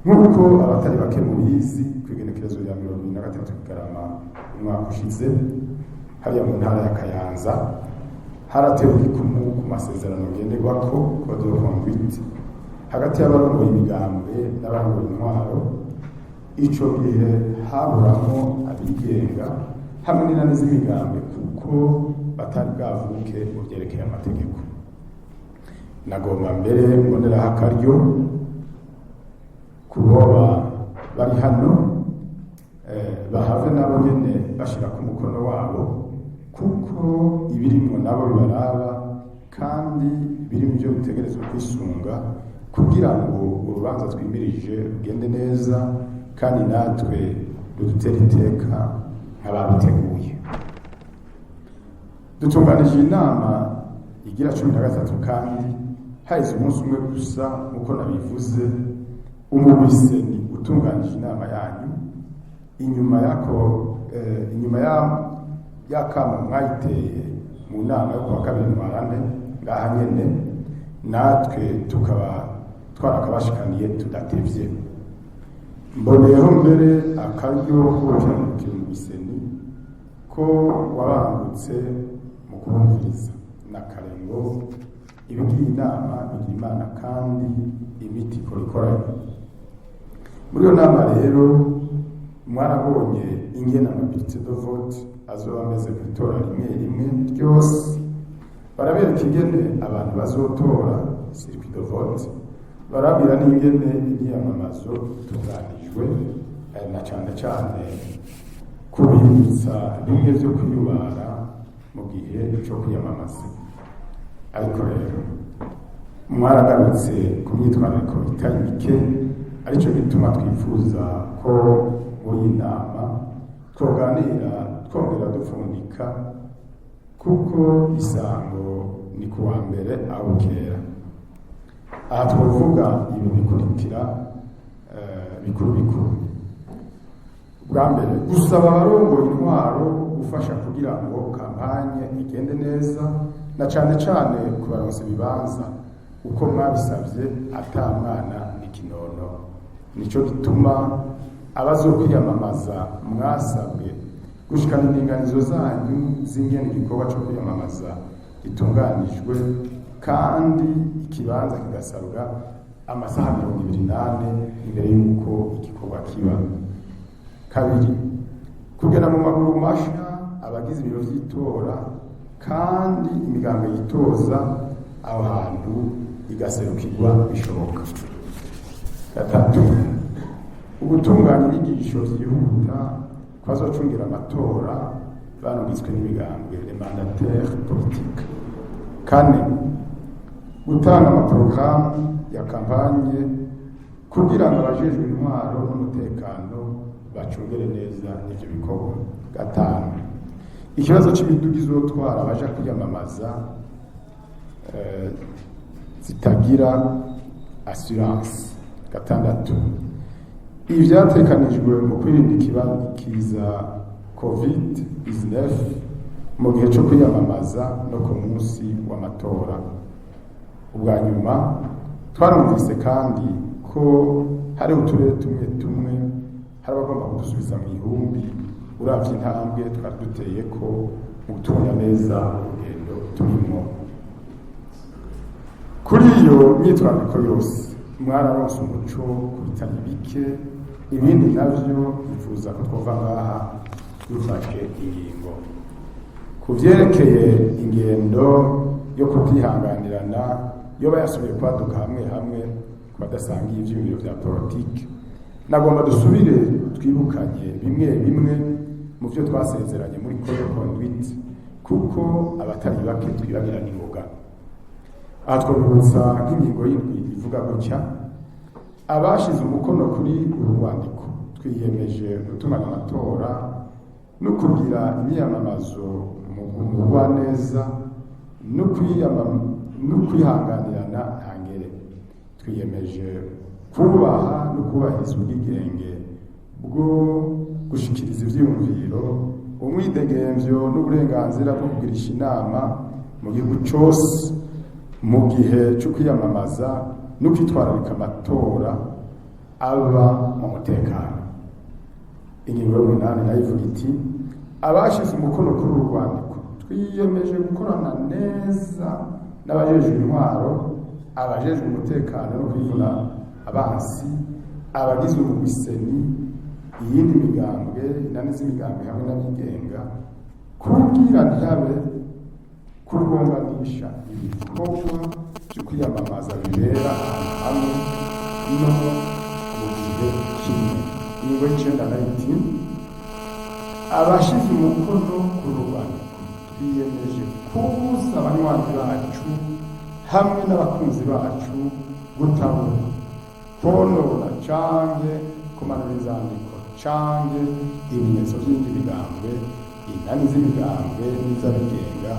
Nk'uko abatari bake mubizi, kw'igenekerezo rya 23 Kigarama umwaka ushize, hariya mu ntara ya Kayanza, haratewe igikumu ku masezerano ngenderwako, code de conduite, hagati y'abarongoye imigambwe n'abarongoye intwaro. Ico gihe haburamo abigenga hamwe n'inani z'imigambwe, kuko batari bwavuke mu vyerekeye amategeko. Nagomba mbere mboneraho akaryo kuboba bari hano, bahave nabo nyene bashira ku mukono wabo, kuko ibirimwo nabo bibaraba kandi biri mu byo bitegerezwa kwisunga kugira ngo urubanza twimirije rugende neza kandi natwe rudutere iteka nk'ababiteguye. Dutunganije inama igira 13 kandi haheze umunsi umwe gusa, nk'uko nabivuze, umugwi CENI utunganije inama yanyu inyuma yako, inyuma ya y'akamo mwayiteye mu nama yo kuwa 2 Ntwarante ngaha nyene, natwe tukaba twarakabashikaniye tudatevye. Mboneyeho mbere akaryo ko gukengurukira umugwi CENI ko wabangutse mu kubumviriza na kare ngo ibigira inama bigira Imana kandi imiti ikora ikoranye. Muri iyo nama rero mwarabonye ingene ama bulletins de vote azoba ameze ku itora rimwe rimwe ryose, barabereka ingene abantu bazotora, circuit de vote, barabwira n'ingene imyiyamamazo itunganijwe, na cane cane kubibutsa bimwe vyo kwiyubara mu gihe co kwiyamamaza. Ariko rero mwaragarutse ku myitwarariko itari mike, arico gituma twifuza ko muri iyi nama twoganira twongera dupfundika, kuko isango ni ku wa mbere aho bukera. Aha twovuga ibi bikurikira, bikuru bikuru. Bwa mbere, gusaba abarongoye intwaro gufasha kugira ngo campagne igende neza, na cane cane kubaronsa ibibanza uko mwabisavye ata mwana n'ikinono. Nico gituma abazokwiyamamaza mwasabwe gushikana indinganizo zanyu z'ingene igikorwa co kwiyamamaza gitunganijwe, kandi ikibanza kigasabwa amasaha 24 imbere y'uko igikorwa kiba. Kabiri, kugera mu maguru masha abagize ibiro vy'itora, kandi imigambo yitoza aho hantu igaserukirwa bishoboka. Gatatu, ugutunganya inyigisho vyihuta kwazocungira amatora barungitswe n'imigambwe, les mandataires politiques. Kane, gutanga amaporogaramu ya campagne kugira ngo abajejwe intwaro n'umutekano bacungere neza ivyo bikorwa. Gatanu, ikibazo c'imiduga izotwara abaja kwiyamamaza zitagira assurance. Gatandatu, ivyatekanijwe mu kwirinda ikiza COVID 19 mu gihe co kwiyamamaza no ku munsi w'amatora. Ubwa nyuma, twarumvise kandi ko hari uturere tumwe tumwe hari abagomba kudusubiza mu ihumbi uravye intambwe twari duteye ko mu gutunganya neza urugendo turimwo. Kuri iyo myitwarariko yose mwararonse umuco ku bitari bike, ibindi navyo bifuza ko twova ngaha dufashe ingingo. Ku vyerekeye ingendo yo kutihanganirana yoba yasubiye kwaduka hamwe hamwe ku badasangiye ivyiyumviro vya politike, nagomba dusubire twibukanye bimwe bimwe mu vyo twasezeranye muri code de conduite, kuko abatari bake twibagirana ingoga. Aha twabibutsa nk'ingingo y'indwi ivuga gutya: "Abashize umukono kuri uru rwandiko twiyemeje gutunganya amatora no kugira imyiyamamazo mu mugwaneza no kwihanganirana ntangere. Twiyemeje kubaha no kubahiriza ubwigenge bwo gushikiriza ivyiyumviro, umwidegemvyo n'uburenganzira bwo kugirisha inama mu gihugu cose mu gihe cyo kwiyamamaza no kwitwararika amatora." aba mu mutekano. Ingingo y'umunani nayo ivuga iti: "Abashize umukono kuri uru rwandiko twiyemeje gukorana neza n'abajejwe intwaro, abajejwe umutekano no kwivuna abansi, abagize umugwi CENI, iyindi migambwe, inani z'imigambwe hamwe n'abigenga, kugira ntihabe kurwunganisha ibikorwa byo kwiyamamaza bibera ahantu hamwe no mu gihe kimwe." Ingingo y'icenda nayo iti: "Abashize umukono kuri uru rwandiko twiyemeje kubuza abanywanyi bacu hamwe n'abakunzi bacu gutabura, konona canke kumanura inzandiko canke ibimenyetso vy'indi migambwe, inani z'imigambwe n'iz'abigenga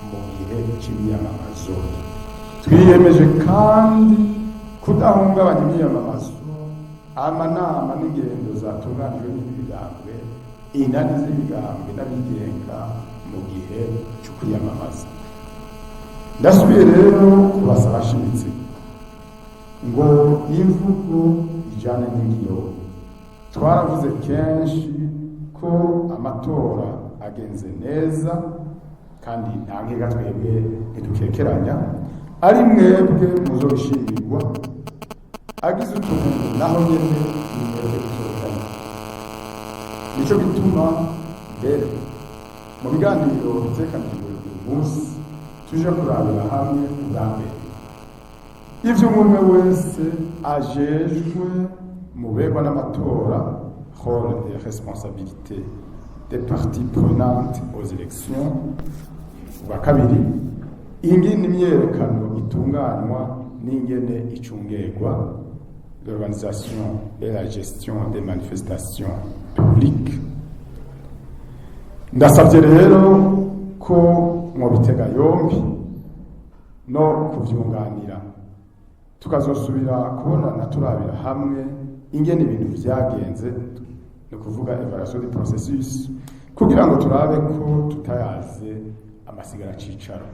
mu gihe c'imyiyamamazo. Twiyemeje kandi kudahungabanya imyiyamamazo, amanama n'ingendo zatunganijwe n'imigambwe, inani z'imigambwe n'abigenga mu gihe cyo kwiyamamaza." Ndasubiye rero kubasaba ashimitse ngo imvugo ijane n'ingiro. Twaravuze kenshi ko amatora agenze neza, kandi nta nkeka, twebwe ntidukekeranya, ari mwebwe muzobishimirwa. Agize utuntu naho nyene ni mwebwe tuzokanya. Nico gituma mbere mu biganiro bitekanijwe uyu munsi tuje kurabira hamwe ubwa mbere ivyo umwe wese ajejwe mu begwa n'amatora, rôle et responsabilité des parties prenantes aux élections; ubwa kabiri, ingene imyerekano itunganywa n'ingene icungerwa, l'organisation et la gestion des manifestations publiques. Ndasabye rero ko mwobitega yombi no kuvyunganira, tukazosubira kubonana turabira hamwe ingene ibintu vyagenze, ni ukuvuga évaluation du processus, kugira ngo turabe ko tutayaze amasigara cicaro.